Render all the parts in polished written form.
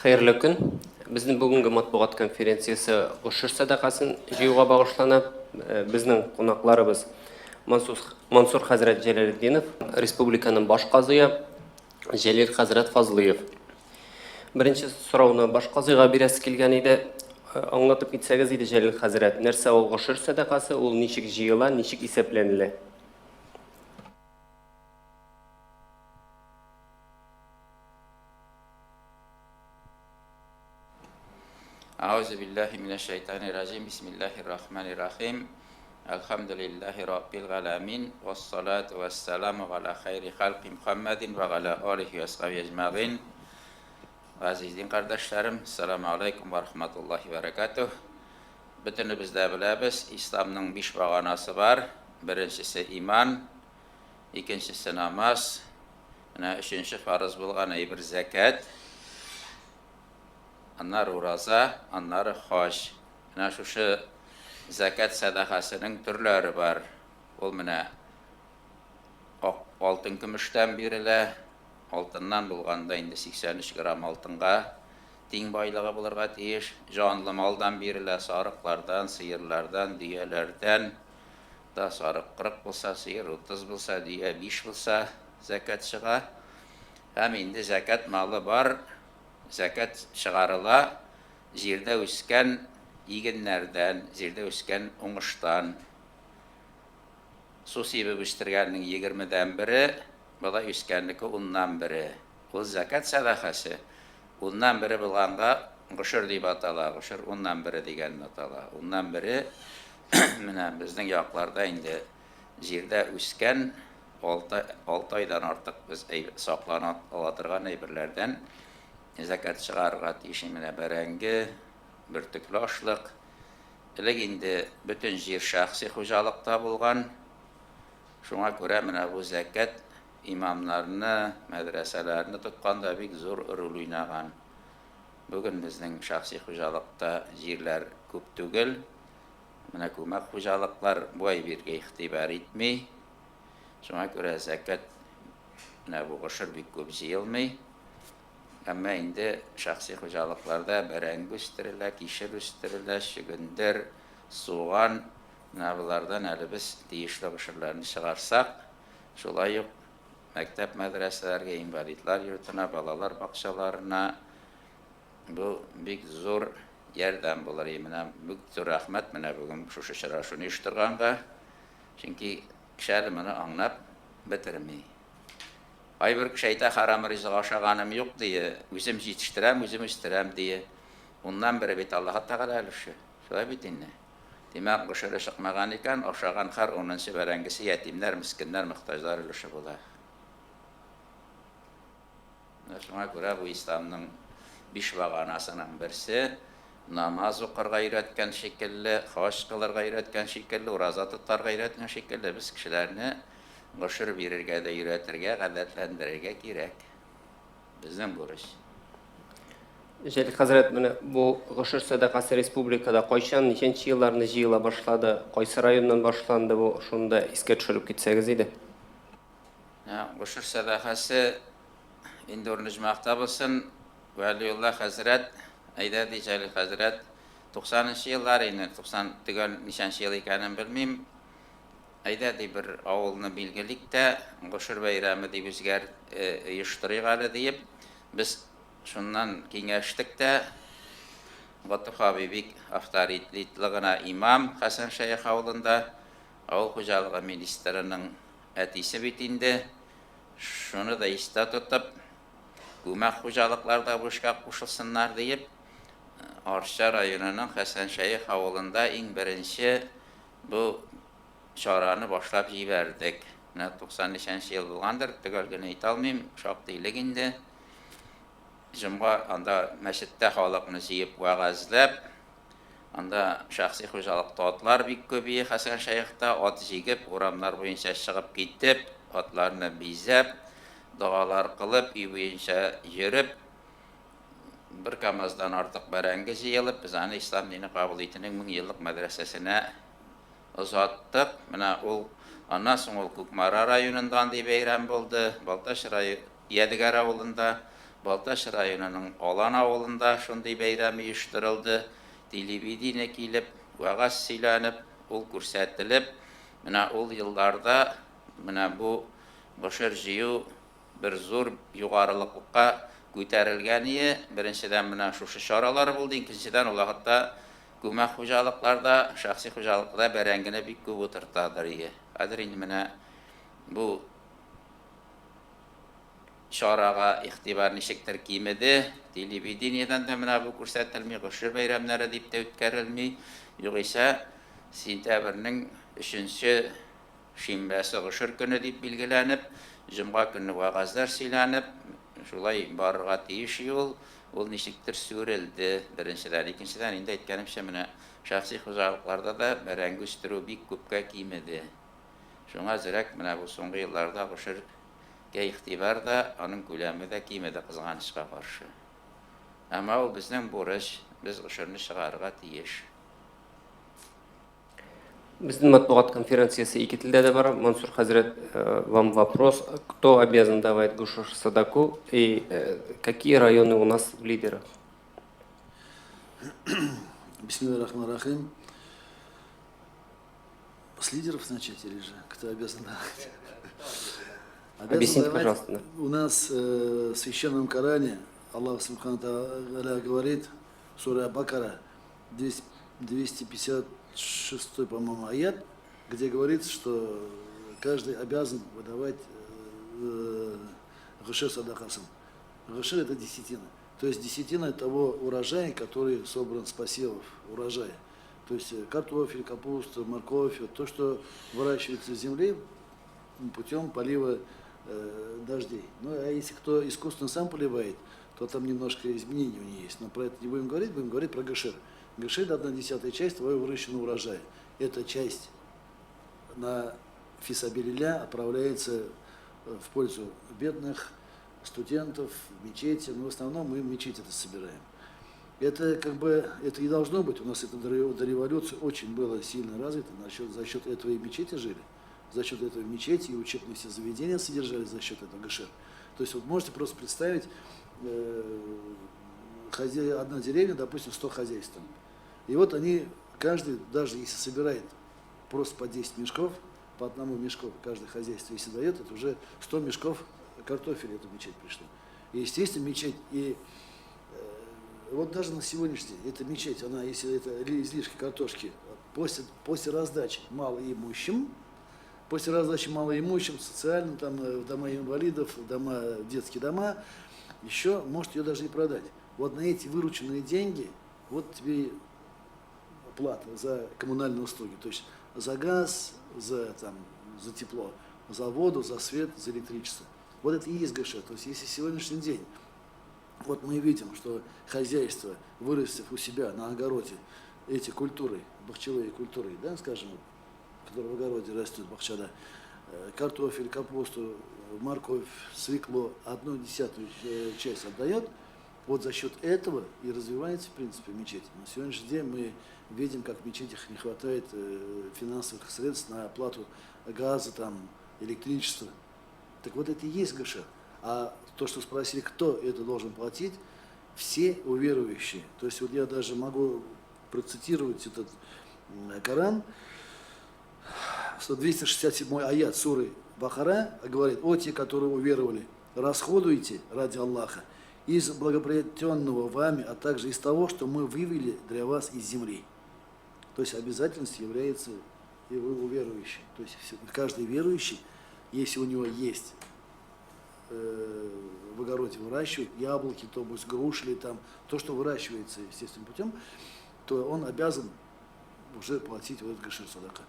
Хәерле көн. Безнең бүгенге матбугат конференциясе гошер сәдакасын җыюга багышлана. Безнең кунакларыбыз Мансур хәзрәт Җәләлетдинов, республиканың баш казые Җәлил хәзрәт Фазлыев. Беренче сорауны баш казыйга бирәсе килгән иде. Аңлатып китсәгез иде, Җәлил хәзрәт, нәрсә ул гошер сәдакасы, ул ничек җыела, ничек исәпләнелә? Аузу биллахи минәш шайтанир раҗим. Бисмиллахир рахманир рахим. Әлхәмдүлиллахи раббил галәмин. Вассалату вассаламу галя хайри халки Мухаммадин ва галя алихи ва асхаби әҗмәгыйн. Газиз дин кардәшләрем, ассаламу алейкум ва рахматуллахи ва баракатуһ. Бөтенебез дә беләбез, исламның биш баганасы бар. Беренчесе иман, икенчесе намаз, менә өченче фарыз булган әйбер зәкәт, аннары ураза, аннары хаҗ. Менә шушы зәкәт сәдакасының төрләре бар. Ул менә алтын көмештән бирелә, алтыннан булганда инде 83 грамм алтынга тиң байлыгы булырга тиеш. Җанлы малдан бирелә, сарыклардан, сыерлардан, дөяләрдән. Да сарык 40 булса, сыер 30 булса, дөя 5 булса, зәкят чыга. Һәм инде зәкят малы бар, зәкят чыгарыла җирдә үскән игеннәрдән, җирдә үскән уңыштан. Су сибеп үстергәннең егермедән бере, болай үскәннеке уннан бере. Ул зәкят сәдакасы уннан бере булганга гошер дип атала, гошер уннан бере дигән атала. Уннан бере менә безнең якларда инде җирдә үскән 6 айдан артык без саклана ала торган әйберләрдән зәкят чыгарырга тиеш. Менә бәрәңге, бөртекле ашлык. Элек инде бөтен җир шәхси хуҗалыкта булган. Шуңа күрә менә бу зәкят имамнарны, мәдрәсәләрне тотканда бик зур роль уйнаган. Бүген безнең шәхси хуҗалыкта җирләр күп түгел. Менә күмәк хуҗалыклар бу әйбергә игътибар итми. Шуңа күрә зәкят менә бу гошер бик күп җыелмый. Әмма инде шәхси хуҗалыкларда бәрәңге үстерелә, кишер үстерелә, чөгендер, суган. Менә болардан әле без тиешле гошерләрне чыгарсак, шулай ук мәктәп-мәдрәсәләргә, инвалидлар йортына, балалар бакчаларына бу бик зур ярдәм булыр. И менә бик зур рәхмәт менә бүген шушы очрашуны оештырганга. Чөнки кеше әле моны аңлап бетерми. Кайбер кеше әйтә, харам ризык ашаганым юк, ди, үзем җитештерәм, үзем үстерәм, ди. Уннан бере бит Аллаһы Тәгалә өлеше. Шулай бит инде. Димәк, гошере чыкмаган икән, ашаган һәр унынчы бәрәңгесе ятимнәр, мескеннәр, мохтаҗлар өлеше була. Менә шуңа күрә бу исламның биш баганасының берсе, намаз укырга өйрәткән шикелле, хаҗ кылырга өйрәткән шикелле, ураза тотарга өйрәткән шикелле, без кешеләрне гошер бирергә дә өйрәтергә, гадәтләндерергә кирәк. Безнең бурыч. Җәлил хәзрәт, менә бу гошер сәдакасы республикада кайчан, ничәнче елларны җыела башлады, кайсы районнан башланды бу, шуны да искә төшереп китсәгез иде. Гошер сәдакасы инде урыны оҗмахта булсын, Вәлиулла хәзрәт, әйдә, ди Җәлил хәзрәт, 90 нчы еллар инде, 90 төгәл ничәнче ел икәнен белмим, әйдә, ди, бер авылны билгелик тә, гошер бәйрәме дип үзгәр оештырыйк әле, диеп, без шуннан киңәштек тә, Гатыф абый бик авторитетлы гына имам Хәсәншәех авылында, авыл хуҗалыгы министрының әтисе бит инде, шуны да истә тотып, күмәк хуҗалыклар да бу эшкә кушылсыннар диеп, Арча районының Хәсәншәех авылында иң беренче бу чараны башлап җибәрдек. Менә 90 ничәнче ел булгандыр, төгәл генә әйтә алмыйм, шактый элек инде. Җомга анда мәчеттә халыкны җыеп вәгазьләп, анда шәхси хуҗалыкта атлар бик күп ие Хәсәншәехта, ат җигеп, урамнар буенча чыгып китеп, атларны бизәп, догалар кылып, өй буенча йөреп, бер КАМАЗдан артык бәрәңге җыелып, без аны ислам дине кабул итүнең 1000 еллык мәдрәсәсенә озаттык. Менә ул, аннан соң ул Кукмара районында андый бәйрәм булды, Балтач районы, Ядегәр авылында. Балтач районының Алан авылында шундый бәйрәм оештырылды. Телевидение килеп, вәгазь сөйләнеп, ул күрсәтелеп, менә ул елларда менә бу гошер җыю бер зур югарылыкка күтәрелгән ие. Беренчедән, менә шушы чаралар булды, икенчедән, ул вакытта күмәк хуҗалыкларда, шәхси хуҗалыкларда бәрәңгене бик күп утыртадыр ие. Хәзер инде менә бу чарага игътибар ничектер кимеде. Телевидениедән дә менә бу күрсәтелми, гошер бәйрәмнәре дип тә үткәрелми. Югыйсә, сентябрьнең өченче шимбәсе гошер көне дип билгеләнеп, җомга көнне вәгазьләр сөйләнеп, шулай барырга тиеш юл, ул ничектер сүрелде, беренчедән. Икенчедән, инде әйткәнемчә, менә шәхси хуҗалыкларда да бәрәңге үстерү бик күпкә кимеде. Шуңа әзрәк менә бу соңгы елларда гошергә игътибар да, аның күләме дә кимеде, кызганычка каршы. Әмма ул безнең бурыч, без гошерне чыгарырга тиеш. Безнең матбугат конференциясе ике телдә дә бар. Мансур хәзрәт, вам вопрос. Кто обязан давать гошер садаку и какие районы у нас в лидерах? Бисмиллахир-рахманир-рахим. С лидеров начать или же кто обязан давать? Обязан Объясните, давать. Пожалуйста. У нас в Священном Коране Аллах Субхану говорит, сура Бакара, 256, по-моему, аят, где говорится, что каждый обязан выдавать гошер садакасын. Гошер – это десятина. То есть десятина того урожая, который собран с посевов урожая. То есть картофель, капуста, морковь, вот то, что выращивается в земле путем полива дождей. Ну, а если кто искусственно сам поливает, то там немножко изменений у них есть. Но про это не будем говорить, будем говорить про гошер. Гошер – это 1/10 часть твоего выращенного урожая. Эта часть на фисабилилля отправляется в пользу бедных, студентов, в мечети. Но в основном мы в мечети это собираем. Это как бы, это и должно быть. У нас это до революции очень было сильно развито. За счет этого и мечети жили. За счет этого мечети и учебные все заведения содержали за счет этого гошер. То есть вот можете просто представить, одна деревня, допустим, 100 хозяйств там. И вот они, каждый, даже если собирает просто по 10 мешков, по одному мешку каждое хозяйство, если дает, это уже 100 мешков картофеля эту мечеть пришло. И, естественно, мечеть, и вот даже на сегодняшний день, эта мечеть, она, если это излишки картошки, после раздачи малоимущим, социальным, там, в дома инвалидов, в дома, в детские дома, еще может ее даже и продать. Вот на эти вырученные деньги, вот тебе плата за коммунальные услуги, то есть за газ, за тепло, за воду, за свет, за электричество. Вот это и есть гошер. То есть если сегодняшний день вот мы видим, что хозяйство, вырастив у себя на огороде эти культуры, бахчевые культуры, да, скажем, которые в огороде растут, бахчада, картофель, капусту, морковь, свекло, 1/10 часть отдает, вот за счет этого и развивается, в принципе, мечеть. На сегодняшний день мы видим, как в мечетях не хватает финансовых средств на оплату газа, там, электричества. Так вот это и есть гошер. А то, что спросили, кто это должен платить, все уверующие. То есть вот я даже могу процитировать этот Коран, 267 аят суры Бакара говорит: «О те, которые уверовали, расходуйте ради Аллаха из благоприобретенного вами, а также из того, что мы вывели для вас из земли». То есть обязательностью является и вы уверующий. То есть каждый верующий, если у него есть в огороде выращивают яблоки, то есть груши или там, то, что выращивается естественным путем, то он обязан уже платить вот этот гошер садака.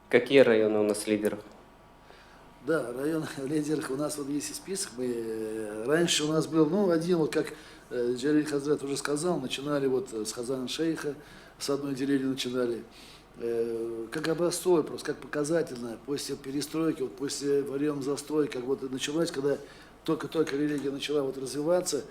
Какие районы у нас лидеров? Да, район лидеров у нас вот есть список. Раньше у нас был, ну, один, вот как Джалиль Хазрат уже сказал, начинали вот с Хазан Шейха, с одной деревни начинали. Как образцовый просто, как показательно, после перестройки, вот после времен застоя, как вот началось, когда только-только религия начала вот развиваться,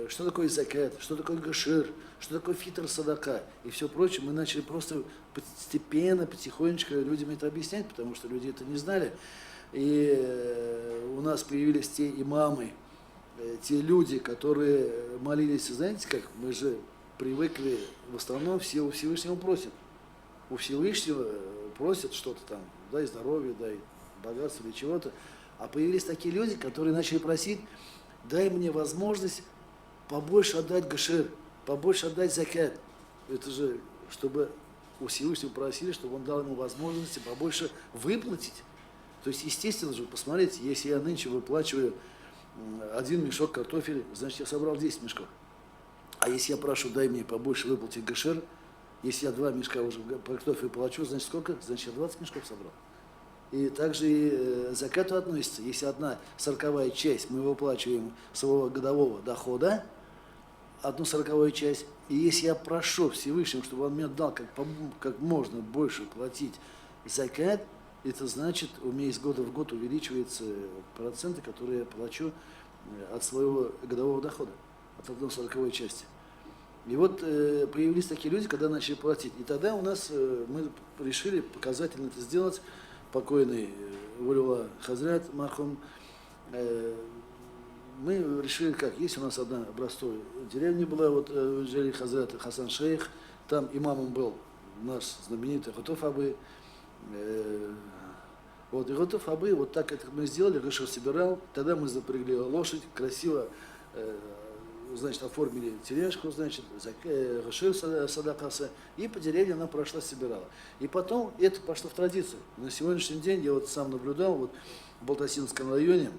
что такое закят, что такое гашир, что такое фитр садака и все прочее, мы начали просто постепенно, потихонечку людям это объяснять, потому что люди это не знали. И у нас появились те имамы, те люди, которые молились, знаете, как мы же привыкли, в основном все у Всевышнего просят. У Всевышнего просят что-то там, дай здоровье, дай богатство или чего-то. А появились такие люди, которые начали просить, дай мне возможность побольше отдать гашир, побольше отдать закят. Это же, чтобы у Всевышнего просили, чтобы он дал ему возможности побольше выплатить. То есть, естественно же, посмотрите, если я нынче выплачиваю один мешок картофеля, значит, я собрал 10 мешков. А если я прошу, дай мне побольше выплатить гашир, если я 2 мешка уже картофеля плачу, значит, сколько? Значит, я 20 мешков собрал. И также и закату относится. Если 1/40 часть мы выплачиваем своего годового дохода, 1/40 часть, и если я прошу Всевышнего, чтобы он мне дал как можно больше платить закат, это значит, у меня из года в год увеличиваются проценты, которые я плачу от своего годового дохода, от 1/40 части. И вот появились такие люди, когда начали платить. И тогда у нас мы решили показательно это сделать. Покойный Валиулла Хазрат мархум, мы решили, как есть у нас одна образцовая деревня была, вот Джалиль Хазрат Хасан Шейх, там имамом был наш знаменитый Готов Абы. Вот, и Готов Абы, вот так это мы сделали, Гашир собирал, тогда мы запрягли лошадь, красиво, значит, оформили тележку, значит, Гашир садакаса, и по деревне она прошла, собирала. И потом это пошло в традицию. На сегодняшний день я вот сам наблюдал, вот в Балтасинском районе,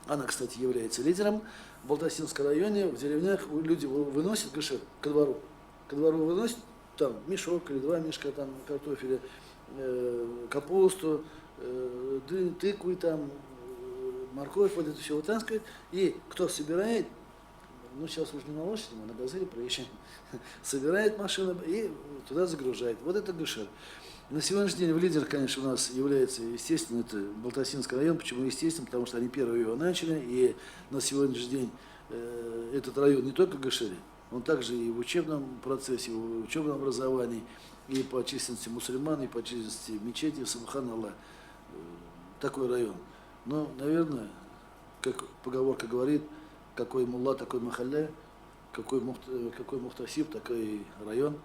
она, кстати, является лидером, в Балтасинском районе в деревнях люди выносят гашир ко двору. Ко двору выносят там мешок или 2 мешка там картофеля, капусту, тыквы, там, морковь, вот это все вытаскивает. И кто собирает, ну сейчас уже не на лошади, мы на газели проезжаем, собирает машину и туда загружает. Вот это гашир. На сегодняшний день в лидер, конечно, у нас является, естественно, это Балтасинский район. Почему естественно? Потому что они первые его начали, и на сегодняшний день этот район не только гашири, он также и в учебном процессе, и в учебном образовании, и по численности мусульман, и по численности мечети, субханаллах, такой район. Но, наверное, как поговорка говорит, какой мулла, такой махалля, какой мухтасиб, такой район.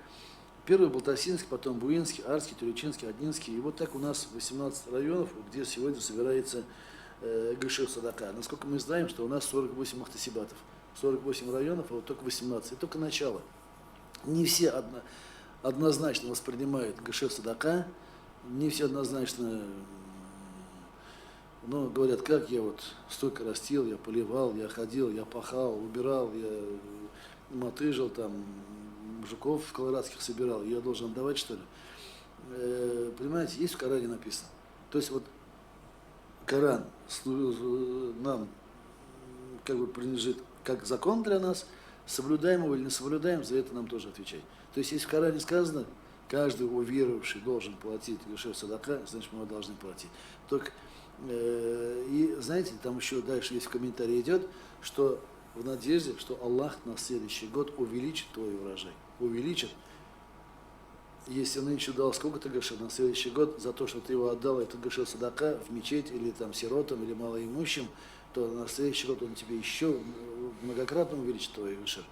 Первый Балтасинский, потом Буинский, Арский, Тюрячинский, Однинский. И вот так у нас 18 районов, где сегодня собирается гашир садака. Насколько мы знаем, что у нас 48 мухтасибатов. 48 районов, а вот только 18. Это только начало. Не все однозначно воспринимают гашир садака, не все однозначно, ну, говорят, как я вот столько растил, я поливал, я ходил, я пахал, убирал, я мотыжил, там, жуков колорадских собирал, я должен отдавать, что ли? Понимаете, есть в Коране написано. То есть вот Коран нам как бы принадлежит как закон для нас, соблюдаем его или не соблюдаем, за это нам тоже отвечать. То есть если в Коране сказано, каждый уверовавший должен платить гашир садака, значит, мы его должны платить. Только, и знаете, там еще дальше есть в комментарии идет, что в надежде, что Аллах на следующий год увеличит твой урожай. Увеличит. Если нынче дал сколько-то гашир, на следующий год за то, что ты его отдал, этот гашир садака в мечеть или там сиротам, или малоимущим, то на следующий год он тебе еще многократно увеличит твой гашир.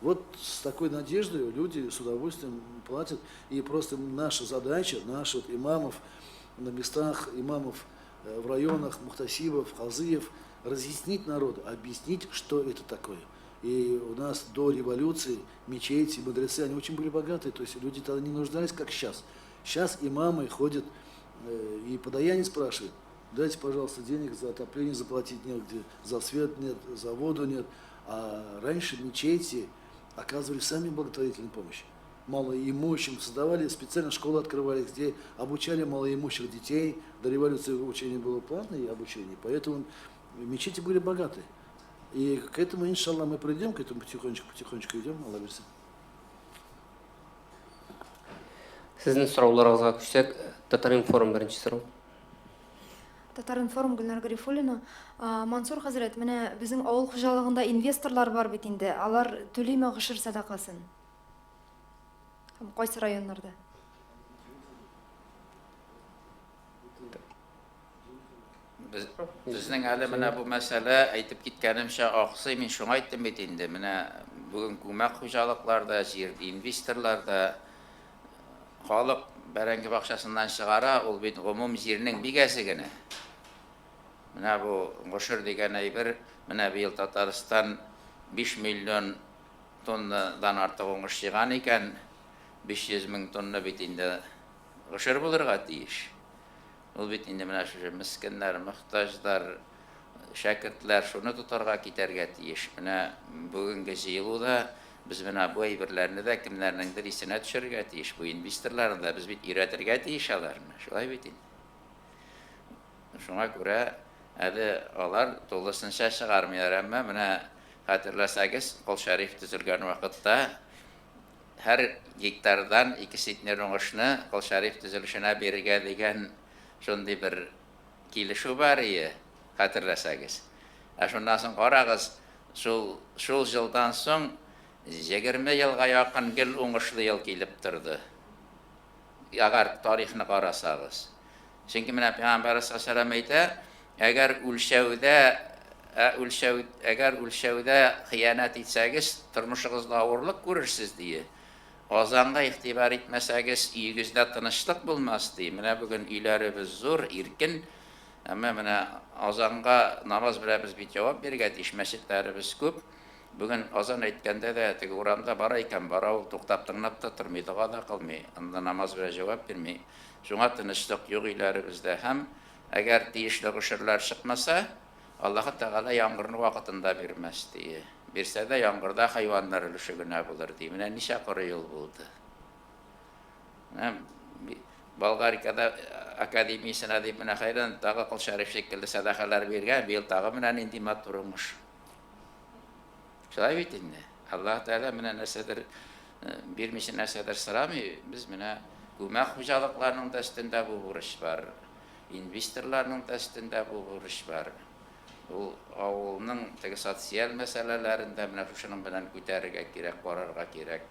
Вот с такой надеждой люди с удовольствием платят. И просто наша задача, наших имамов на местах, имамов в районах, мухтасибов, хазыев, разъяснить народу, объяснить, что это такое. И у нас до революции мечети, мудрецы, они очень были богатые, то есть люди тогда не нуждались, как сейчас. Сейчас имамы ходят и подаяние спрашивают, дайте, пожалуйста, денег за отопление заплатить негде, за свет нет, за воду нет. А раньше мечети оказывали сами благотворительную помощь. Малоимущим создавали, специально школы открывали, где обучали малоимущих детей. До революции обучение было платное обучение, поэтому мечети были богаты. И к этому, иншаллах, мы придем, к этому потихонечку, потихонечку идем, Алла бирсә. Сезнең сорауларыгызга күчсәк, Татар-информ беренче сорау. Татар-информ, Гөлнар Гарифуллина. Мансур хәзрәт, менә безнең авыл хуҗалыгында инвесторлар бар бит инде. Алар түлиме гошер сәдакасын? Һәм кайсы районнарда? Без, безнең әле менә бу мәсьәлә, әйтеп киткәнемчә, аксый. Мин шуңа әйттем бит инде. Менә бүген күмәк хуҗалыкларда, җир инвесторларда халык бәрәңге бакчасыннан чыгара, ул бит гомум җирнең бик әзе генә. Менә бу гошер дигән әйбер, менә быел Татарстан 5 миллион тоннадан артык уңыш җыйган икән, 500 мең тонна бит инде гошер булырга тиеш. Ул бит инде менә шушы мескеннәр, мохтаҗлар, шәкертләр шуны тотарга китәргә тиеш. Менә бүгенге җыелуда без менә бу әйберләрне дә кемнәрнеңдер исенә төшерергә тиеш. Бу инвесторларны да без бит өйрәтергә тиеш аларны. Шулай бит инде. Шуңа күрә әле алар тулысынча чыгармыйлар. Әмма менә хәтерләсәгез, Кол Шәриф төзелгән вакытта Һәр гектардан ике центнер уңышны Кол Шәриф төзелешенә бирергә дигән шундый бер килешү бар ие, хәтерләсәгез. Ә шуннан соң карагыз, шул, шул җылдан соң 20 елга якын гел уңышлы ел килеп торды. Әгәр тарихны карасагыз. Чөнки менә Пәйгамбәрбез саллаллаһу алейһи әйтә, әгәр үлчәүдә ә үлчәү, әгәр үлчәүдә хыянәт итсәгез, тормышыгызда авырлык күрерсез, ди. Азанга игътибар итмәсәгез, өегездә тынычлык булмас, ди. Менә бүген өйләребез зур, иркен, әмма менә азанга намаз белән без бит җавап бирергә тиеш, мәчетләребез күп. Бүген азан әйткәндә дә теге урамда бара икән, бара ул, туктап тыңлап та тормый, дога да кылмый, анда намаз белән җавап бирми. Шуңа тынычлык юк өйләребездә һәм әгәр тиешле гошерләр чыкмаса, Аллаһы Тәгалә яңгырны вакытында бирмәс, ди. Бирсә дә, яңгырда хайваннар өлеше генә булыр, ди. Менә ничә коры ел булды. Менә Болгарикада академиясенә дип менә хәйран тагы Кол Шәриф шикелле сәдакалар биргән, быел тагы менә нинди матур уңыш. Шулай бит инде. Аллаһ Тәгалә менә нәрсәдер э, бирмичә нәрсәдер сорамый. Без менә күмәк хуҗалыкларның да өстендә бу бурыч бар. Инвесторларның да өстендә бу бурыч бар. Ул авылның теге социаль мәсьәләләрен дә менә шушының белән күтәрергә кирәк, карарга кирәк.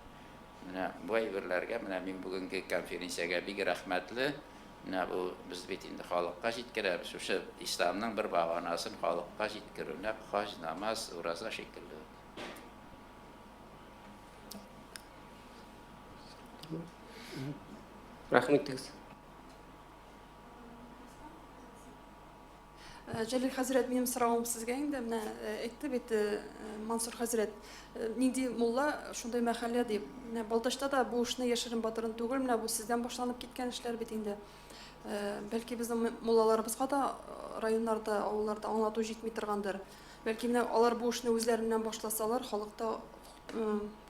Менә бу әйберләргә менә мин бүгенге конференциягә бик рәхмәтле. Менә бу без бит инде халыкка җиткерәбез. Шушы исламның бер баганасын халыкка җиткерү, нәкъ хаҗ, намаз, ураза шикелле үк. Рәхим итегез. Җәлил хәзрәт, минем соравым сезгә инде. Менә әйтте бит Мансур хәзрәт, нинди мулла, шундый мәхәллә дип. Менә Балтачта да бу эшне яшерен батырын түгел, менә бу сездән башланып киткән эшләр бит инде. Бәлки безнең муллаларыбызга да районнарда, авылларда аңлату җитми торгандыр. Бәлки менә алар бу эшне үзләреннән башласалар, халык та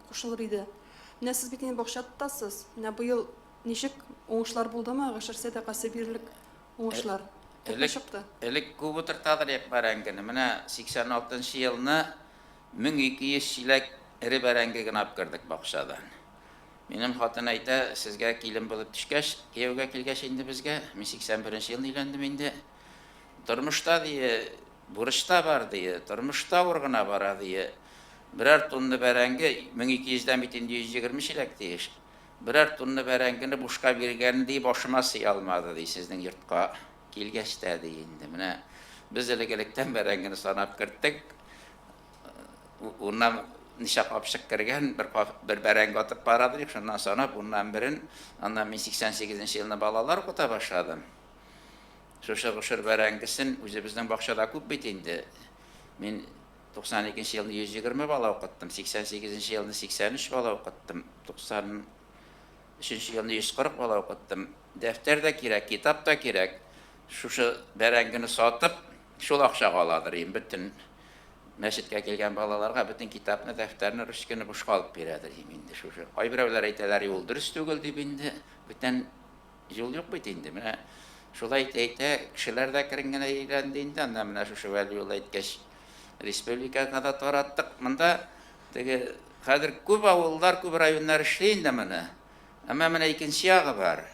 кушылыр иде. Менә сез бит инде бакча тотасыз. Менә быел ничек уңышлар булдымы, гошер сәдакасы бирерлек Уңышлар. Күпме Элек, чыкты? элек күп утыртадыр идек бәрәңгене. Менә 86 нчы елны 1200 чиләк эре бәрәңге генә алып кердек бакчадан. Минем хатын әйтә, сезгә килен булып төшкәч, кияүгә килгәч инде безгә, мин 81 нче елны өйләндем инде. Тормышта, ди, бурыч та бар, ди, тормыш та авыр гына бара, ди. Берәр тонна бәрәңге, 1200 дән бит инде 120 чиләк тиеш. Берәр тонна бәрәңгене бушка биргән, ди, башыма сыя алмады, ди, сезнең йортка килгәч тә, ди, инде. Менә без элек-электән бәрәңгене санап керттек. Уннан ничә капчык кергән, бер, бер бәрәңге атып бара, дик, шуннан санап, уннан берен. Аннан мин 88 нче елны балалар укыта башладым. Шушы гошер бәрәңгесен үзебезнең бакчада күп бит инде. Мин 92 нче елны 120 бала укыттым, 88 нче елны 83 бала укыттым, 93 нче елны 140 бала укыттым. Дәфтәр дә кирәк, китап та кирәк. Шушы бәрәңгене сатып, шул акчага аладыр идем. Бөтен мәчеткә килгән балаларга бөтен китапны, дәфтәрне, ручканы бушка алып бирәдер идем инде шушы. Кайберәүләр әйтәләр, ул дөрес түгел дип инде. Бүтән Юл юк бит инде. Менә шулай әйтә-әйтә, кешеләр дә әкрен генә өйрәнде инде. Аннан менә шушы Вәлиулла әйткәч, республикага да тараттык. Монда теге хәзер күп авыллар, күп районнар эшли инде моны. Әмма менә икенче ягы бар.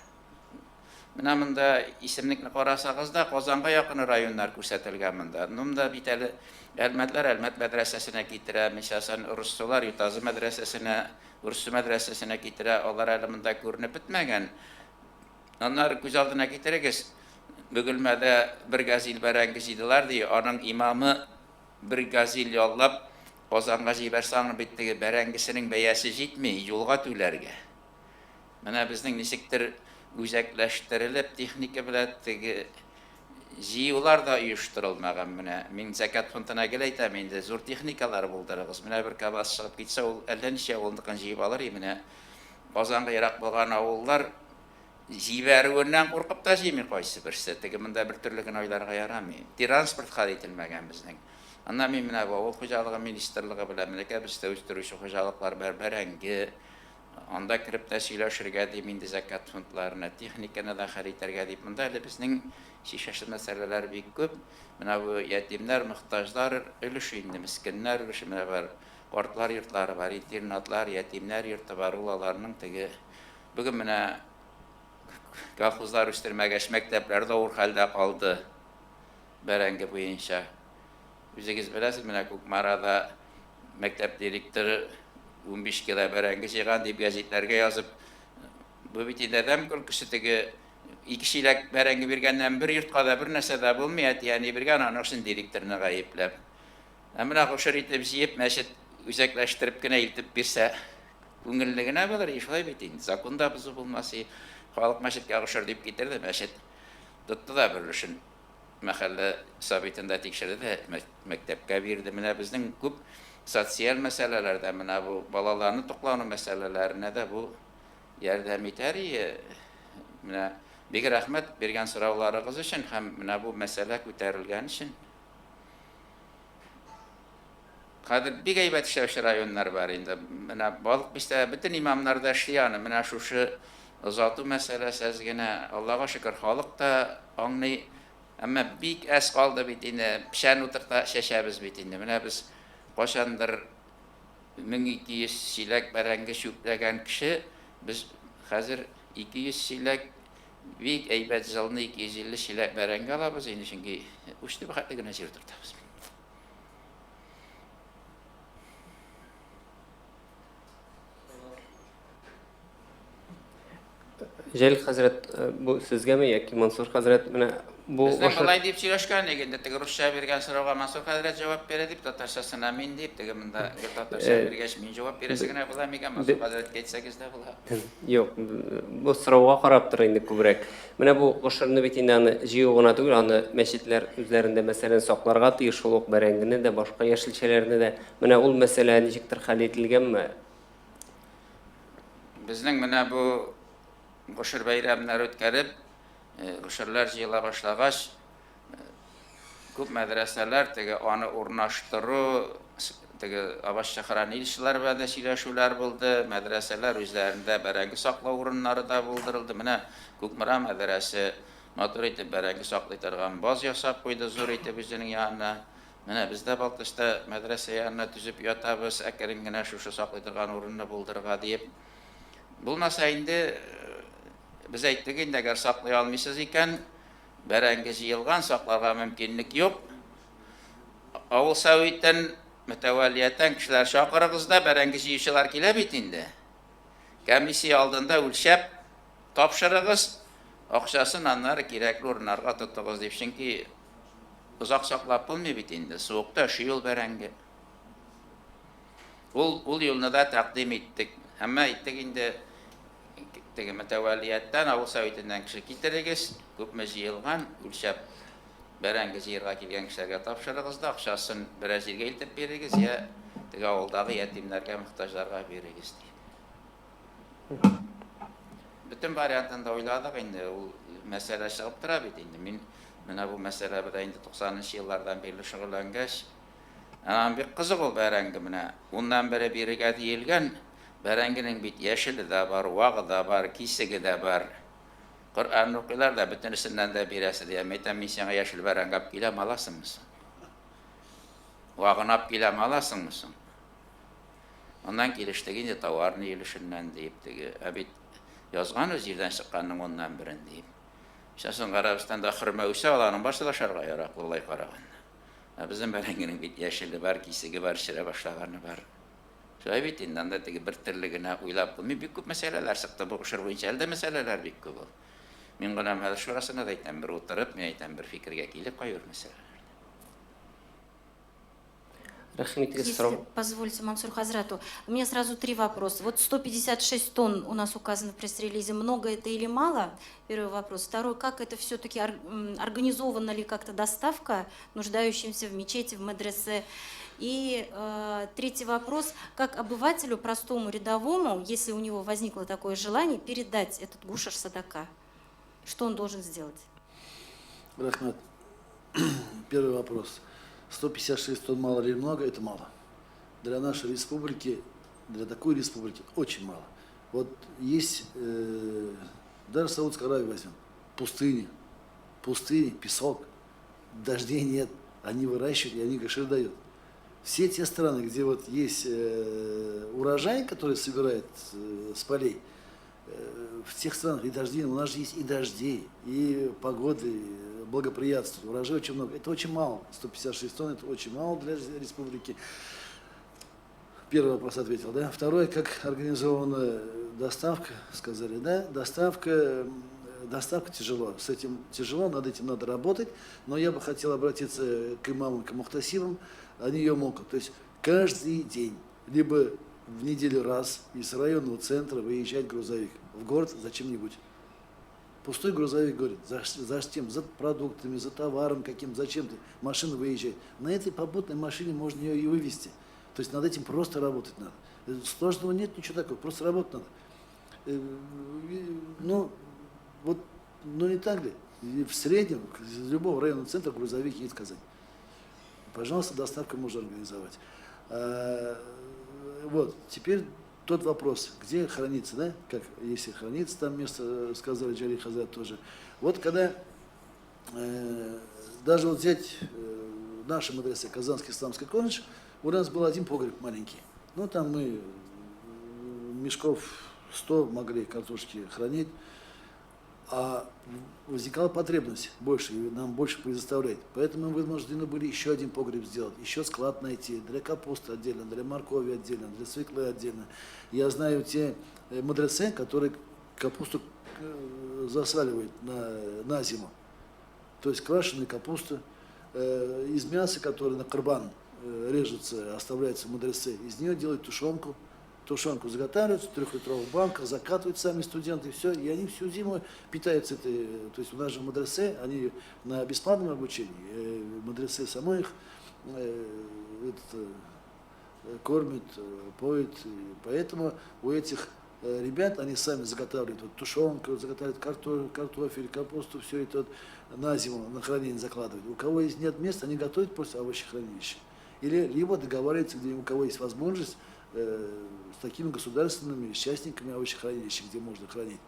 Менә монда исемлекне карасагыз да, Казанга якын районнар күрсәтелгән монда. Ну, монда бит әле Әлмәтләр Әлмәт мәдрәсәсенә китерә, мисалсән, Урыссулар Ютазы мәдрәсәсенә Урыссу мәдрәсәсенә китерә, алар әле монда күренеп бетмәгән. Аннары күз алдына китерегез, Бөгелмәдә бер газил бәрәңге җыйдылар, ди, аның имамы бер газил яллап Казанга җибәрсә, аның бит теге бәрәңгесенең бәясе җитми юлга түләргә. Менә безнең ничектер үзәкләштерелеп техника белән теге җыюлар да оештырылмаган менә. Мин зәкят фондына гел әйтәм инде, зур техникалар булдырыгыз. Менә бер КАМАЗ чыгып китсә, ул әллә ничә авылныкын җыеп алыр и менә. Казанга ерак булган авыллар җибәрүеннән куркып та җыймый кайсы берсе. Теге монда бер төрле генә уйларга ярамый. Транспорт хәл ителмәгән безнең. Аннан мин менә бу авыл хуҗалыгы министрлыгы белән менә кәбестә үстерүче хуҗалыклар бар, бәрәңге, Анда кереп тә сөйләшергә дим инде зәкят фондларына, техниканы да хәл итәргә дип. Монда әле безнең чишәсе мәсьәләләр бик күп. Менә бу ятимнәр, мохтаҗлар өлеше инде, мескеннәр өлеше менә бар. Картлар йортлары бар, интернатлар, ятимнәр йорты бар. Ул аларның теге бүген менә колхозлар үстермәгәч, мәктәпләр дә авыр хәлдә калды бәрәңге буенча. Үзегез беләсез, менә Кукмарада мәктәп директоры 15 кило бәрәңге җыйган дип гәзитләргә язып, бу бит инде адәм көлкесе, теге ике чиләк бәрәңге биргәннән бер йортка да бер нәрсә дә булмый, әти-әни биргән, аның өчен директорны гаепләп. Ә менә гошер итеп җыеп, мәчет үзәкләштереп кенә илтеп бирсә, күңелле генә булыр, и шулай бит инде, закон да бозу булмас, и халык мәчеткә гошер дип китерде, мәчет тотты да бер өлешен. Мәхәллә советында тикшерде дә, мәктәпкә бирде. Менә безнең күп социаль мәсьәләләрдә, менә бу балаларны туклану мәсьәләләренә дә бу ярдәм итәр ие. Менә бик рәхмәт биргән сорауларыгыз өчен һәм менә бу мәсьәлә күтәрелгән өчен. Хәзер бик әйбәт эшләүче районнар бар инде. Менә Балык Бистә бөтен имамнар да эшли аны. Менә шушы озату мәсьәләсе әз генә. Аллага шөкер, халык та аңлый. Әмма бик әз калды бит инде. Печән утырта чәчәбез бит инде. Менә без кайчандыр 1200 чиләк бәрәңге чүпләгән кеше, без хәзер 200 чиләк бик әйбәт җылны 250 чиләк бәрәңге алабыз инде, чөнки уч төбе хәтле генә җир утыртабыз. Җәлил хәзрәт, э, бу сезгәме яки Мансур хәзрәт, менә бу Безнең болай дип сөйләшкән идек инде, теге русча биргән сорауга Мансур хәзрәт җавап бирә дип, татарчасына мин дип, теге монда гел татарча э, биргәч, мин җавап бирәсе генә була микән, Мансур хәзрәткә әйтсәгез дә була. Юк, бу сорауга карап тора инде күбрәк. Менә бу гошерне бит инде аны җыю гына түгел, аны мәчетләр үзләрендә, мәсәлән, сакларга тиеш, шул ук бәрәңгене дә, башка яшелчәләрне дә. Менә ул мәсьәлә ничектер хәл ителгәнме? Безнең менә бу гошер бәйрәмнәре үткәреп, гошерләр җыела башлагач, Күп мәдрәсәләр теге аны урнаштыру, теге овощехранилищелар белән дә сөйләшүләр булды, мәдрәсәләр үзләрендә бәрәңге саклау урыннары да булдырылды. Менә Кукмара мәдрәсе матур итеп бәрәңге саклый торган баз ясап куйды, зур итеп үзенең янына. Менә без дә Балтачта мәдрәсә янына төзеп ятабыз, әкрен генә шушы саклый торган урынны булдырырга диеп. Булмаса инде, без әйттек инде, әгәр саклый алмыйсыз икән, Бәрәңге җыелган, сакларга мөмкинлек юк. Авыл советын, мөтәвәлиятән кешеләр чакырыгыз да, бәрәңге җыючылар килә бит инде. Комиссия алдында үлчәп тапшырыгыз, акчасын аннары кирәкле урыннарга тотыгыз дип, чөнки озак саклап булмый бит инде, суыкта өши ул бәрәңге. Ул, ул юлны да тәкъдим иттек. Әмма әйттек инде, теге мөтәвәллияттән, авыл советыннан кеше китерегез, күпме җыелган, үлчәп бәрәңге җыерга килгән кешеләргә тапшырыгыз да, акчасын берәр җиргә илтеп бирегез, я теге авылдагы ятимнәргә, мохтаҗларга бирегез, дип. Бөтен вариантын да уйладык инде, ул мәсьәлә чыгып тора бит инде. Мин менә бу мәсьәлә белән инде 90 нчы еллардан бирле шөгыльләнгәч, Анан бик кызык ул бәрәңге менә. Уннан бере бирергә диелгән. Бәрәңгенең бит яшеле дә бар, вагы да бар, кисеге дә бар. Коръән укыйлар да, бөтенесеннән дә бирәсе ди. Ә әйтәм, мин сиңа яшел бәрәңге алып киләм, аласыңмы соң? Вагын алып киләм, аласыңмы соң? Аннан килештек инде товарный өлешеннән диеп теге. Ә бит язган үз җирдән чыкканның уннан берен диеп. Сейчас соң Гарәбстанда хөрмә үсә, аларның барсы да ашарга яраклы болай караганда. Ә безнең бәрәңгенең бит яшеле бар, кисеге бар, черә башлаганы бар. Шулай бит инде, анда теге бер төрле генә уйлап булмый. Бик күп мәсьәләләр чыкты бу гошер буенча. Әле дә мәсьәләләр бик күп ул. Мин голәмәләр шурасына да әйтәм, бер утырып, мин әйтәм, бер фикергә килеп кайбер мәсьәләләрдә. Рәхим итегез, Если сорау. позволите, Мансур Хазрату, у меня сразу три вопроса. Вот 156 тонн у нас указано в пресс-релизе. Много это или мало? Первый вопрос. Второй, как это все-таки организована ли как-то доставка нуждающимся в мечети, в медресе? И третий вопрос, как обывателю, простому рядовому, если у него возникло такое желание, передать этот гушер садака? Что он должен сделать? Рәхмәт. Первый вопрос. 156 тонн мало или много? Это мало. Для нашей республики, для такой республики очень мало. Вот есть, даже Саудовскую Аравию возьмем, пустыня, пустыня, песок, дождей нет, они выращивают и они гошир дают. Все те страны, где вот есть урожай, который собирают с полей, в тех странах и дожди, у нас же есть и дожди, и погоды благоприятствуют, урожая очень много. Это очень мало, 156 тонн, это очень мало для республики. Первый вопрос ответил, да? Второй, как организована доставка, сказали, да? Доставка тяжело, с этим тяжело, над этим надо работать, но я бы хотел обратиться к имамам, к мухтасибам, они ее могут. То есть каждый день, либо в неделю раз из районного центра выезжает грузовик в город за чем-нибудь. Пустой грузовик говорит, за чем? За продуктами, за товаром каким, зачем-то. Машина выезжает. На этой попутной машине можно ее и вывести. То есть над этим просто работать надо. Сложного нет, ничего такого, просто работать надо. Ну не так ли? И в среднем, из любого районного центра грузовик едет в Казань. Пожалуйста, доставку можно организовать. Вот, теперь тот вопрос, где хранится, да, как если хранится там место, сказали Джали Хазрат тоже. Вот когда даже вот взять наши мадресе, Казанский исламский колледж, у нас был один погреб маленький. Ну, там мы мешков 100 могли картошки хранить, а возникала потребность больше, и нам больше предоставлять. Поэтому мы вынуждены были еще один погреб сделать, еще склад найти, для капусты отдельно, для моркови отдельно, для свеклы отдельно. Я знаю те мадресе, которые капусту засаливают на зиму. То есть квашеная капуста, из мяса, которое на корбан режется, оставляется в мадресе, из нее делают тушенку. Тушенку заготавливают в трехлитровых банках, закатывают сами студенты, все, и они всю зиму питаются этой. То есть у нас же мадресе, они на бесплатном обучении, мадресе само их этот, кормит, поет, и поэтому у этих ребят, они сами заготавливают вот, тушенку, заготавливают картофель, капусту, все это вот на зиму, на хранение закладывают. У кого есть нет места, они готовят просто овощехранилище. Или либо договариваются, где у кого есть возможность, с такими государственными частниками овощехранилища, где можно хранить.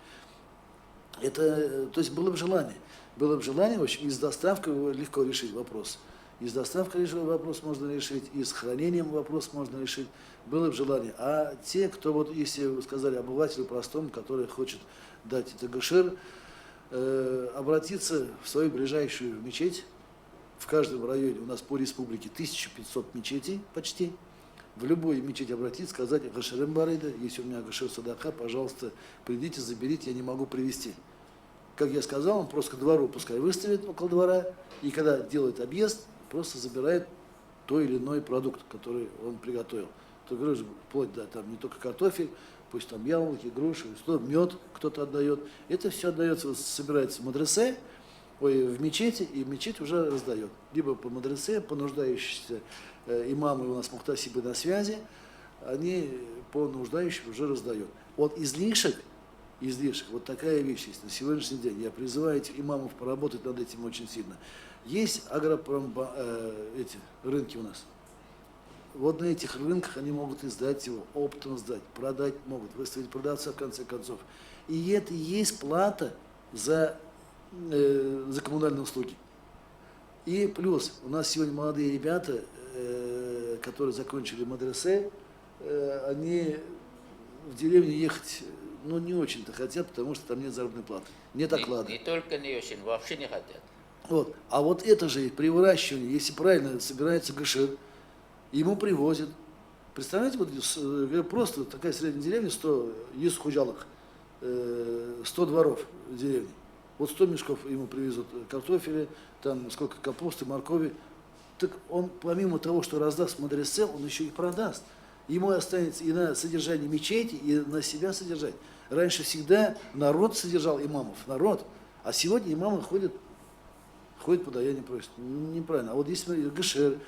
Это, то есть было бы желание. Было бы желание, в общем, и с доставкой легко решить вопрос. И с доставкой вопрос можно решить, и с хранением вопрос можно решить. Было бы желание. А те, кто, вот, если вы сказали обывателю простому, который хочет дать это гошер, обратиться в свою ближайшую мечеть. В каждом районе у нас по республике 1500 мечетей почти. В любую мечеть обратиться, сказать: «Гошерым бар иде, если у меня гошер садака, пожалуйста, придите, заберите, я не могу привезти». Как я сказал, он просто к двору пускай выставит около двора, и когда делает объезд, просто забирает той или иной продукт, который он приготовил. То, говорю, вплоть до там не только картофель, пусть там яблоки, груши, что, мед кто-то отдает. Это все отдается, собирается в мадресе, ой, в мечети, и мечеть уже раздает. Либо по мадресе, по нуждающимся, имамы у нас мухтасибы на связи, они по нуждающим уже раздают. Вот излишек, излишек, вот такая вещь есть на сегодняшний день. Я призываю этих имамов поработать над этим очень сильно. Есть агропром, эти рынки у нас. Вот на этих рынках они могут и сдать его, оптом сдать, продать могут, выставить продавца в конце концов. И это и есть плата за коммунальные услуги. И плюс у нас сегодня молодые ребята, которые закончили мадресе, они в деревню ехать, ну, не очень-то хотят, потому что там нет заработной платы, нет оклада. Не, не только не очень, вообще не хотят. Вот. А вот это же при выращивании, если правильно собирается гошер, ему привозят. Представляете, вот просто такая средняя деревня, 100 йөз хуҗалык, 100 дворов в деревне. Вот 100 мешков ему привезут картофеля, там сколько капусты, моркови. Так он помимо того, что раздаст мадресе, он еще и продаст. Ему останется и на содержание мечети, и на себя содержать. Раньше всегда народ содержал имамов, народ. А сегодня имамы ходят, ходят подаяние просят. Неправильно. А вот если гошер,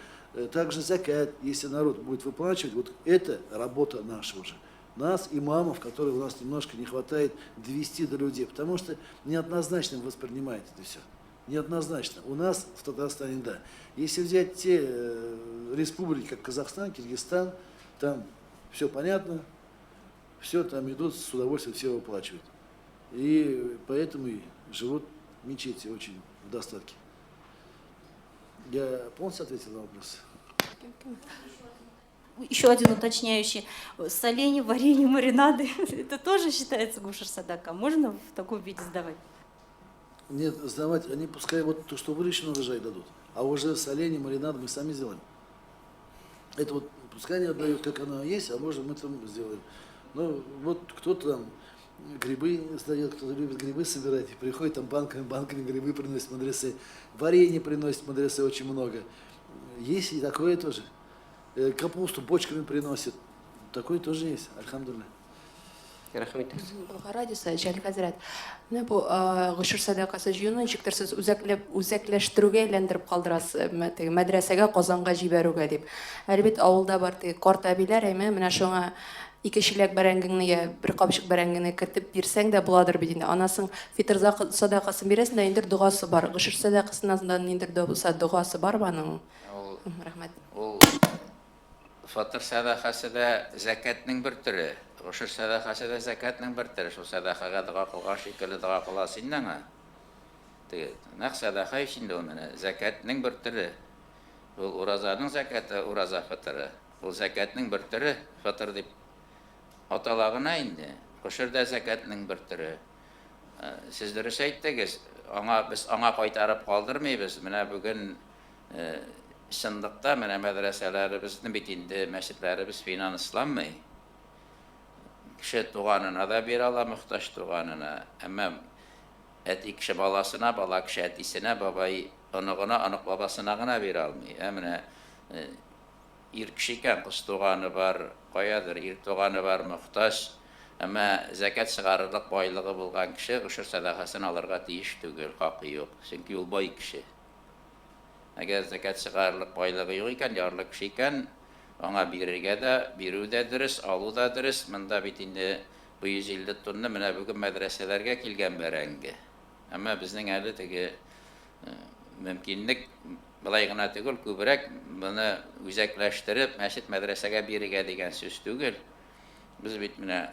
также закят, если народ будет выплачивать, вот это работа наша уже. Нас, имамов, которых у нас немножко не хватает довести до людей, потому что неоднозначно воспринимает это все. Неоднозначно. У нас в Татарстане, да. Если взять те республики, как Казахстан, Киргизстан, там все понятно, все там идут, с удовольствием все выплачивают. И поэтому и живут мечети очень в достатке. Я полностью ответил на вопрос? Еще один уточняющий. Соленье, варенье, маринады. Это тоже считается гошер садака? Можно в таком виде сдавать? Нет, сдавать, они пускай вот то, что выращено, урожай дадут. А уже соленье, маринад мы сами сделаем. Это вот пускай они отдают, как оно есть, а может мы там сделаем. Ну, вот кто-то там грибы сдает, кто-то любит грибы собирать, и приходит там банками, банками грибы приносит мадресе, варенье приносит мадресе очень много. Есть и такое тоже. Капусту бочками приносит. Такое тоже есть, альхамдулилля. Рәхмәт итегез. Болгар радиосы, Җәлил хәзрәт. Менә бу гошер сәдакасы җыюны ничектер сез үзәкләп үзәкләштерүгә әйләндереп калдырасыз, теге мәдрәсәгә Казанга җибәрүгә дип. Әле бит авылда бар теге карт әбиләр, әйме, менә шуңа ике чиләк бәрәңгеңне я бер капчык бәрәңгене кертеп бирсәң дә буладыр бит инде. Анасың фитыр сәдакасын бирәсең дә, ниндидер догасы бар. Гошер сәдакасыннан да ниндидер дә булса догасы бармы аның? Ул Рәхмәт. Ул фытыр сәдакасы да зәкятнең бер төре. Гошер сәдакасы да зәкятнең бер төре. Шул сәдакага дога кылган шикелле дога кыласың инде аңа. Теге нәкъ сәдака ич инде ул менә. Зәкятнең бер төре. Ул уразаның зәкяты, ураза фытыры. Ул зәкятнең бер төре, фытыр дип атала гына инде. Гошер дә зәкятнең бер төре. Сез дөрес әйттегез, аңа без аңа кайтарып калдырмыйбыз. Менә бүген чынлыкта менә мәдрәсәләребезне бит инде мәчетләребез финансланмый. Кеше туганына да бирә ала, мохтаҗ туганына. Әмма әти кеше баласына, бала кеше әтисенә, бабай оныгына, онык бабасына гына бирә алмый. Ә менә ир кеше икән, кыз туганы бар, каядыр ир туганы бар, мохтаҗ. Әмма зәкят чыгарырлык байлыгы булган кеше гошер сәдакасын алырга тиеш түгел, хакы юк. Чөнки ул бай кеше. Әгәр зәкят чыгарырлык байлыгы юк икән, ярлы кеше икән, аңа бирергә дә, бирү дә дөрес, алу да дөрес. Монда бит инде бу 150 тонна менә бүген мәдрәсәләргә килгән бәрәңге. Әмма безнең әле теге мөмкинлек былай гына түгел, күбрәк моны үзәкләштереп, мәчет мәдрәсәгә бирергә дигән сүз түгел. Без бит менә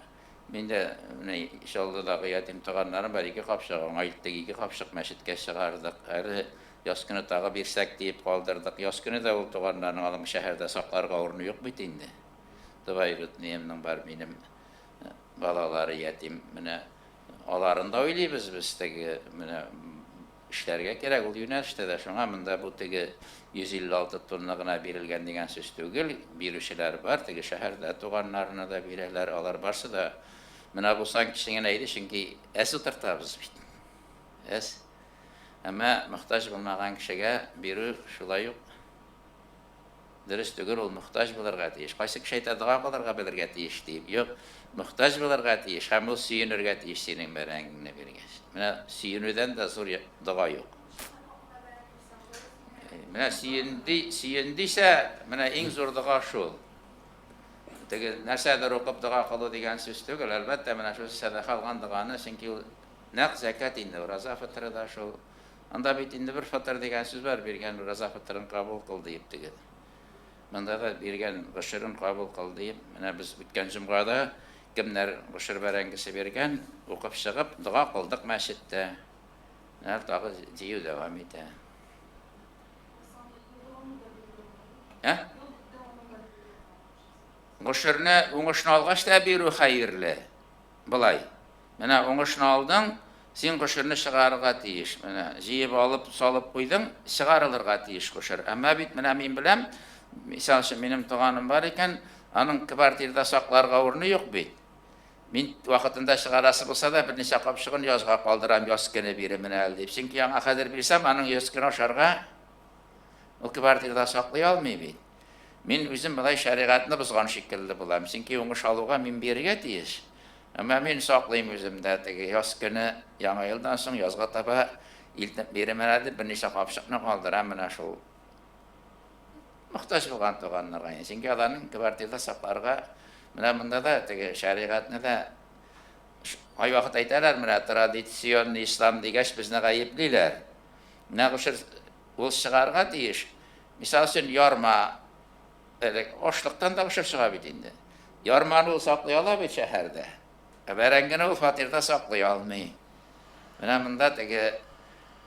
мин дә менә Чаллыдагы ятим туганнарым бар, ике капчык аңа илттек, ике капчык мәчеткә чыгардык. Әле яз көне тагы бирсәк диеп калдырдык. Яз көне дә ул туганнарның аның шәһәрдә сакларга урыны юк бит инде. Двоюродныемның бар минем балалары ятим. Менә аларын да уйлыйбыз без теге менә эшләргә кирәк ул юнәлештә дә. Шуңа монда бу теге 156 тонна гына бирелгән дигән сүз түгел. Бирүчеләр бар, теге шәһәрдә туганнарына да бирәләр. Алар барсы да менә бу сан кечкенә иде, чөнки әз утыртабыз бит. Әз. Әмма мохтаҗ булмаган кешегә бирү шулай ук дөрес түгел, ул мохтаҗ булырга тиеш. Кайсы кеше әйтә, дога кылырга белергә тиеш дип. Юк, мохтаҗ булырга тиеш һәм ул сөенергә тиеш синең бәрәңгеңне биргәч. Менә сөенүдән дә зур дога юк. Менә сөенди, сөендисә, менә иң зур дога шул. Теге нәрсәдер укып дога кылу дигән сүз түгел, әлбәттә, менә шул сәдака алган доганы, чөнки ул нәкъ зәкят инде, ураза фытыры да шул. Анда бит инде бер фытыр дигән сүз бар, биргән ураза фытырын кабул кыл диеп теге. Монда да биргән гошерен кабул кыл диеп, менә без үткән җомгада кемнәр гошер бәрәңгесе биргән, укып чыгып, дога кылдык мәчеттә. Менә тагы җыю дәвам итә. Ә? Гошерне уңышны алгач та бирү хәерле. Болай. Менә уңышны алдың, син гошерне чыгарырга тиеш. Менә җыеп алып, салып куйдың, чыгарылырга тиеш гошер. Әмма бит менә мин беләм, мисал өчен, минем туганым бар икән, аның квартирада сакларга урыны юк бит. Мин вакытында чыгарасы булса да, берничә капчыгын язга калдырам, яз көне биремен әле дип. Чөнки аңа хәзер бирсәм, аның яз көне ашарга ул квартирада саклый алмый бит. Мин үзем болай шәригатьне бозган шикелле булам. Чөнки уңыш алуга мин бирергә тиеш. Әмма мин саклыйм үземдә теге яз көне, Яңа елдан соң язга таба илтеп биремен әле дип берничә капчыкны калдырам менә шул мохтаҗ булган туганнарга. Чөнки аларның квартирада сакларга менә монда да теге шәригатьне дә кайвакыт әйтәләр, менә традиционный ислам дигәч безне гаеплиләр. Менә шул ул чыгарга тиеш. Мисал өчен, ярма элек ашлыктан да гошер чыга бит инде. Ярманы ул саклый ала бит шәһәрдә. Ә бәрәңгене ул фатирда саклый алмый. Менә монда теге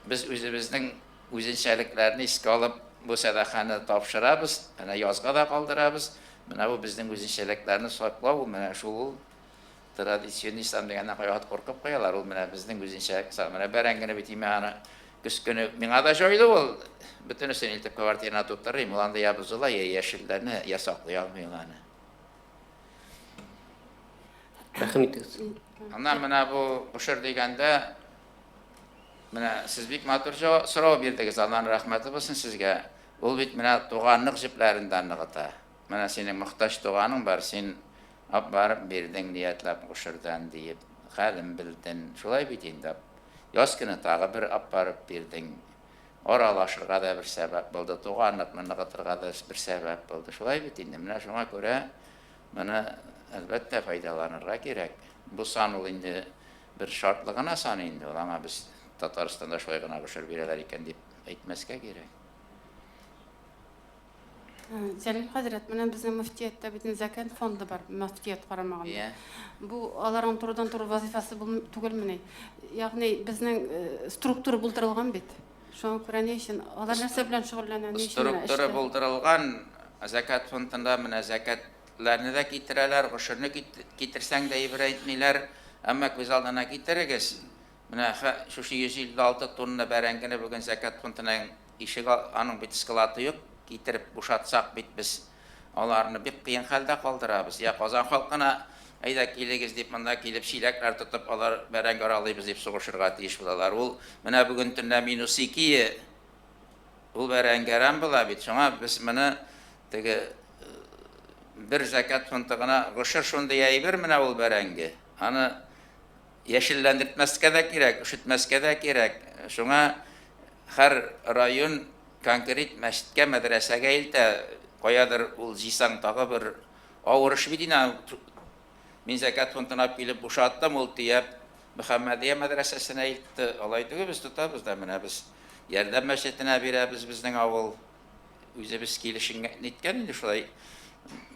без үзебезнең үзенчәлекләрне искә алып бу сәдаканы тапшырабыз, әнә язга да калдырабыз. Менә бу безнең үзенчәлекләрне саклау, менә шул ул традиционный ислам дигәннән кайвакыт куркып куялар. Ул менә безнең үзенчәлек. Менә бәрәңгене бит имә аны көз көне миңа да җайлы ул. Бөтенесен илтеп квартирына тутырыйм. Ул анда я бозыла, я яшелләнә, я саклый алмый ул аны. Рәхим итегез. Аннан менә бу гошер дигәндә, менә сез бик матур сорау бирдегез, Алланың рәхмәте булсын сезгә. Ул бит менә туганлык җепләрен дә ныгыта. Менә синең мохтаҗ туганың бар, син ап барып бирдең ниятләп гошердән диеп, хәлен белдең. Шулай бит инде. Яз көне тагы бер ап барып бирдең. Аралашырга да бер сәбәп булды, туганлыкны ныгытырга да бер сәбәп булды. Шулай бит инде. Менә шуңа күрә моны, әлбәттә, файдаланырга кирәк. Бу сан ул инде бер шартлы гына сан инде ул. Аңа без Татарстанда шулай гына гошер бирәләр икән дип әйтмәскә кирәк. Җәлил хәзрәт, менә безнең мөфтияттә бит зәкят фонды бар, мөфтият карамагында. Yeah. Бу аларның турыдан-туры вазифасы түгелмени? Ягъни безнең структура булдырылган бит. Шуңа күрә ни өчен алар нәрсә белән шөгыльләнә, ни өчен менә Структура булдырылган, зәкят фондында менә зәкятләрне дә китерәләр, гошерне китерсәң дә әйбер әйтмиләр. Әмма күз алдына китерегез, менә шушы 156 тонна бәрәңгене бүген зәкят фондына ишек аның бит склады юк, китереп бушатсак бит без аларны бик кыен хәлдә калдырабыз. Я Казан халкына, әйдә килегез дип, монда килеп чиләкләр тотып, алар бәрәңге аралыйбыз дип сугышырга тиеш булалар. Ул менә бүген төнлә минус ике, ул бәрәңге әрәм була бит. Шуңа без моны теге бер зәкят фонды гына, гошер шундый әйбер менә ул бәрәңге. Аны яшелләндертмәскә дә кирәк, өшетмәскә дә кирәк. Шуңа һәр район конкрет мәчеткә, мәдрәсәгә илтә. Каядыр ул җыйсаң тагы бер авыр эш бит инде. Мин зәкят фондына килеп бушаттым, ул төяп Мөхәммәдия мәдрәсәсенә илтте. Алай түгел, без тотабыз да менә без Ярдәм мәчетенә бирәбез безнең авыл. Үзебез килешенгән ниткән инде шулай.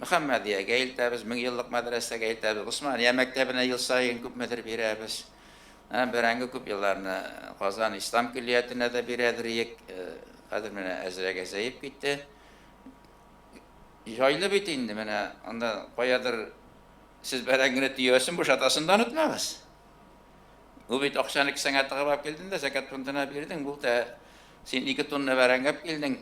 Мөхәммәдиягә илтәбез, меңьеллык мәдрәсәгә илтәбез, Госмания мәктәбенә ел саен күпмедер бирәбез. Бәрәңге күп елларны Казан ислам көллиятенә дә бирәдер идек. Хәзер менә әзрәк әзәеп китте. Җайлы бит инде менә анда каядыр сез бәрәңгене төясен, бушатасын да онытмагыз. Ул бит акчаны кесәңә тыгып алып килдең дә зәкят фондына бирдең. Бу та син 2 тонна бәрәңге алып килдең,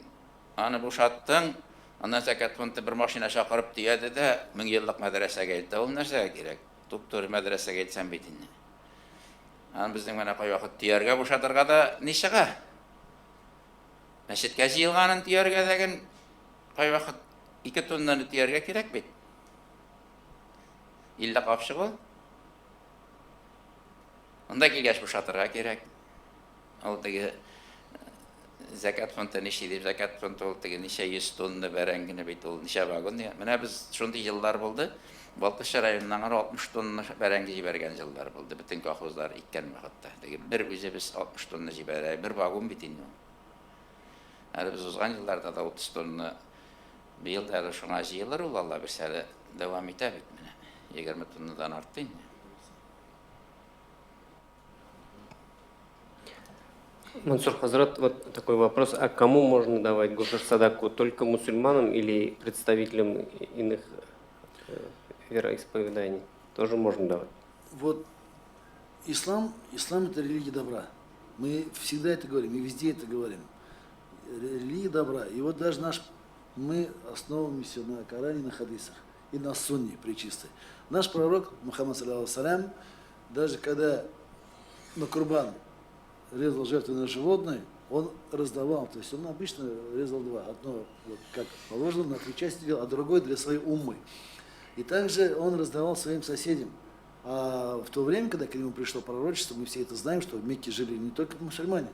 аны бушаттың, аннан зәкят фонды бер машина чакырып төяде дә меңьеллык мәдрәсәгә илтте. Ул нәрсәгә кирәк? Туп-туры мәдрәсәгә илтсәң бит инде. Аны безнең менә кайвакыт төяргә, бушатырга да ни чыга. Мәчеткә җыелганын төяргә дә ген кайвакыт 2 тоннаны төяргә кирәк бит. 50 капчык ул. Монда килгәч бушатырга кирәк. Ул теге зәкят фонды ничә дип, зәкят фонды ул теге ничә йөз тонна бәрәңгене бит ул ничә вагон дигән. Менә без шундый еллар булды. Балтачы районыннан гына 60 тонна бәрәңге җибәргән еллар булды. Бөтен колхозлар иккән вакытта. Теге бер үзебез 60 тонна җибәрә, бер вагон бит инде ул. Әле без узган елларда да 30 тонна быел да әле шуңа җыелыр ул, Алла бирсә, әле дәвам итә бит менә. 20 тоннадан артты инде. Мансур Хазрат, вот такой вопрос. А кому можно давать гушер садаку? Только мусульманам или представителям иных вероисповеданий? Тоже можно давать? Вот ислам это религия добра. Мы всегда это говорим и везде это говорим. Религия добра. И вот даже мы основываемся на Коране, на хадисах. И на сунне пречистой. Наш пророк, Мухаммад, саллиллаху салям, даже когда на курбан резал жертвенное животное, он раздавал, то есть он обычно резал два. Одно, вот, как положено, на три части делал, а другое для своей уммы. И также он раздавал своим соседям. А в то время, когда к нему пришло пророчество, мы все это знаем, что в Мекке жили не только мусульмане.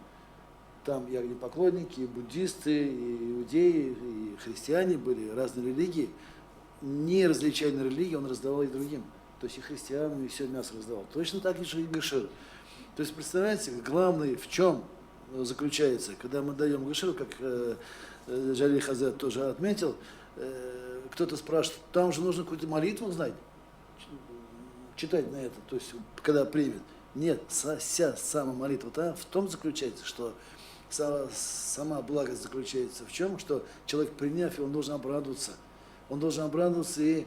Там и огнепоклонники, и буддисты, и иудеи, и христиане были, разные религии. Не различая на религии, он раздавал и другим. То есть и христианам, и все мясо раздавал. Точно так же и гашир. То есть, представляете, главное в чем заключается, когда мы даем гашир, как Джалиль Хазрат тоже отметил, кто-то спрашивает, там же нужно какую-то молитву знать, читать на это, то есть когда примет. Нет, вся сама молитва та в том заключается, что сама благость заключается в чем, что человек, приняв, он должен обрадоваться. Он должен обрадоваться, и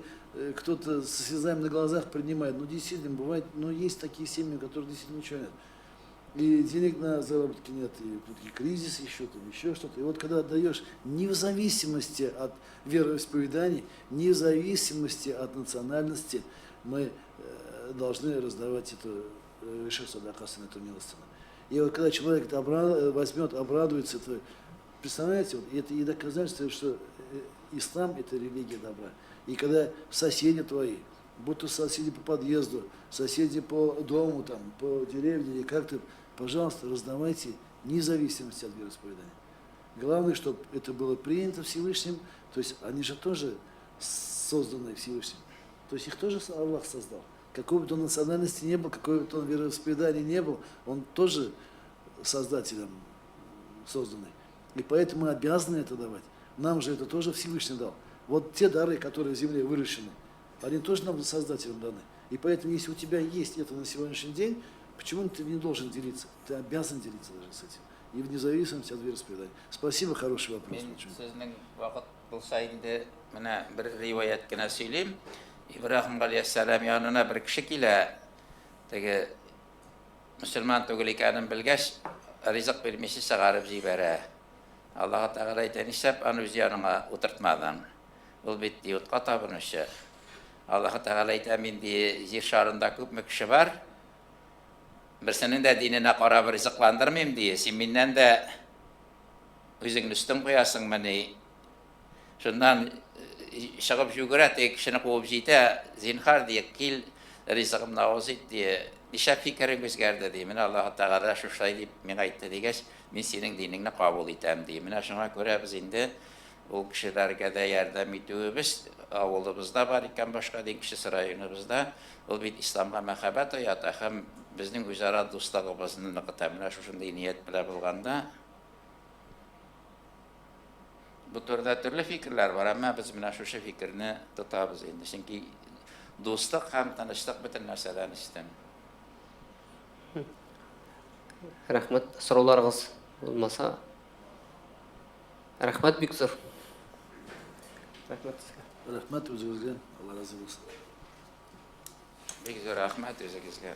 кто-то со слезами на глазах принимает. Ну, действительно, бывает, но есть такие семьи, у которых действительно ничего нет. И денег на заработки нет, и тут и кризис еще, там, еще что-то. И вот когда отдаешь, не в зависимости от вероисповеданий, не в зависимости от национальности, мы должны раздавать эту гошер садакасын, эту милостыню. И вот когда человек это возьмет, обрадуется, это, представляете, вот это и доказательство, что ислам – это религия добра. И когда соседи твои, будь то соседи по подъезду, соседи по дому, там, по деревне или как-то, пожалуйста, раздавайте, вне зависимости от вероисповедания. Главное, чтобы это было принято Всевышним, то есть они же тоже созданы Всевышним. То есть их тоже Аллах создал. Какой бы он национальности не был, какой бы он вероисповедания не был, он тоже создателем созданный. И поэтому мы обязаны это давать. Нам же это тоже Всевышний дал. Вот те дары, которые в земле выращены, они тоже нам создателем даны. И поэтому, если у тебя есть это на сегодняшний день, почему ты не должен делиться? Ты обязан делиться даже с этим. И вне зависимости от вероисповедания. Спасибо, хороший вопрос. Мин сезнең вакыт булса инде менә бер риваять кенә сөйлим. Ибраһим галәйһиссәлам янына бер кеше килә, теге мөселман түгел икәнен белгәч, ризык бирмичә чыгарып җибәрә. Аллаһ Тәгалә әйтә, нишләп аны үз яныңа утыртмадың? Ул бит ди утка табынучы. Аллаһ Тәгалә әйтә, мин ди җир шарында күпме кеше бар, берсенең дә диненә карап ризыкландырмыйм ди, син миннән дә үзеңне өстен куясыңмыни? Шуннан чыгып җүгерә, теге кешене куып җитә, зинһар ди, кил, ризыгымны авыз ит ди. Нишләп фикерең үзгәрде ди. Менә Аллаһ Тәгалә шушылай дип миңа әйтте дигәч, мин синең динеңне кабул итәм ди. Менә шуңа күрә без инде ул кешеләргә дә ярдәм итүебез, авылыбызда бар икән башка дин кешесе районыбызда, ул бит исламга мәхәббәт оята һәм безнең үзара дуслыгыбызны ныгыта. Менә шушындый ният белән булганда, бу турыда төрле фикерләр бар, әмма без менә шушы фикерне тотабыз инде. Чөнки дуслык һәм тынычлык бөтен нәрсәдән өстен. Рәхмәт, сорауларыгыз булмаса. Рәхмәт бик зур. Рәхмәт сезгә. Рәхмәт үзегезгә, Алла разый булсын. Бик зур рәхмәт үзегезгә.